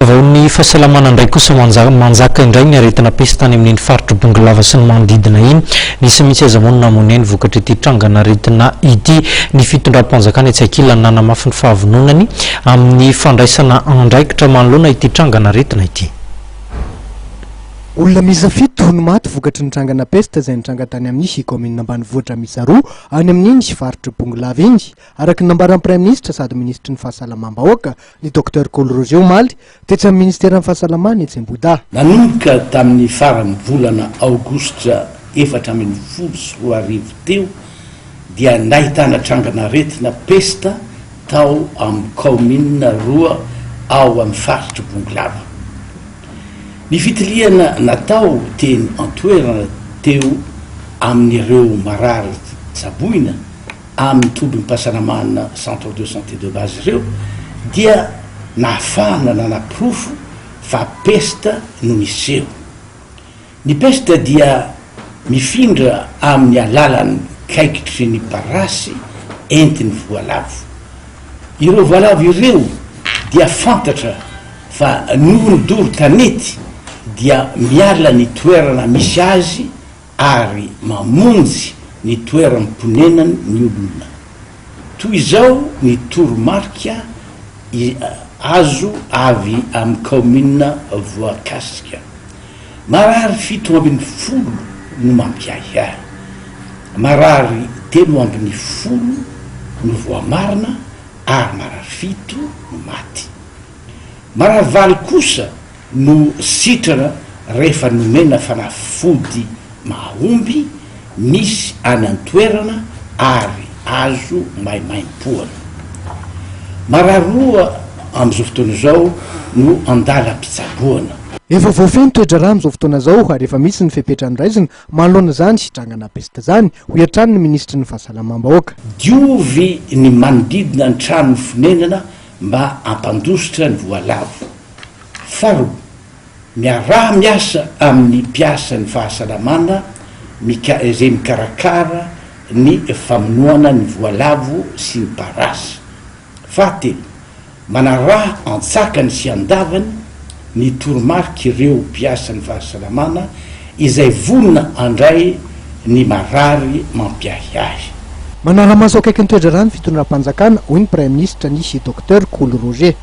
Vaovaon'ny fahasalamana indray kosa manjaka indray ny aretina pesta any amin'iny faritr'i Bongolava sy ny manodidina iny. Nisy mihitsy aza moa no namoy ny ainy vokatr'ity trangan'aretina ity. Ny fitondram-panjakana etsy ankilany nanamafy ny fahavononany amin'ny fandraisana andraikitra manoloana ity trangan'aretina ity. Olona miisa fito no maty vokatry ny trangana pesta izay nitranga tany amin'ny kaominina ambanivohitra miisa roa any amin'iny faritr'i Bongolava iny, araka ny nambaran'ny Praiminisitra sady minisitry ny Fahasalamam-bahoaka, ny Docteur Kolo Roger omaly, tetsy amin'ny Ministeran'ny Fahasalamana etsy Ambohidahy. Nanomboka tamin'ny faran'ny volana aogositra 2014 teo dia nahitana trangan'aretina pesta tao amin'ny kaominina roa ao amin'ny faritr'i Bongolava. Ny fitiliana natao teny an-toerana teo amin'ireo marary tsaboina amin'ny tobim-pahasalamana Centre de santé de base ireo dia nahafahana nanaporofo fa pesta no niseho. Ny pesta dia mifindra amin'ny alalan'ny kaikitry ny parasy entin'ny voalavo. Ireo voalavo ireo dia fantatra fa noho ny doro tanety dia miala ny toerana misy azy ary mamonjy ny toeram-ponenany ny olona. Toy izao ny toromarika azo avy amin'ny kaominina voakasika. Marary 17 no mampiahiahy. Marary 13 no voamarina ary marary fito no maty. Marary valo kosa no sitrana rehefa nomena fanafody mahomby misy any an-toerana ary azo maimaimpoana. Marary roa amin'izao fotoana izao no an-dalam-pitsaboana. Efa voafehy ny toe-draharaha amin'izao fotoana izao ary efa misy ny fepetra noraisina manoloana izany trangana pesta izany, hoy hatrany ny minisitry ny Fahasalamam-bahoaka. Diovy ny manodidina ny trano fonenana mba hampandositra ny voalavo. Faharoa, miaraha miasa amin'ny mpiasan'ny fahasalamana mika izay mikarakara ny famonoana ny voalavo sy ny parasy. Fahatelo, manaraha antsakany sy andavany ny toromarik'ireo mpiasan'ny fahasalamana izay vonona handray ny marary mampiahiahy. Manara-maso akaiky ny toe-draharaha ny fitondram-panjakana, hoy ny Praiminisitra ny Docteur Kolo Roger.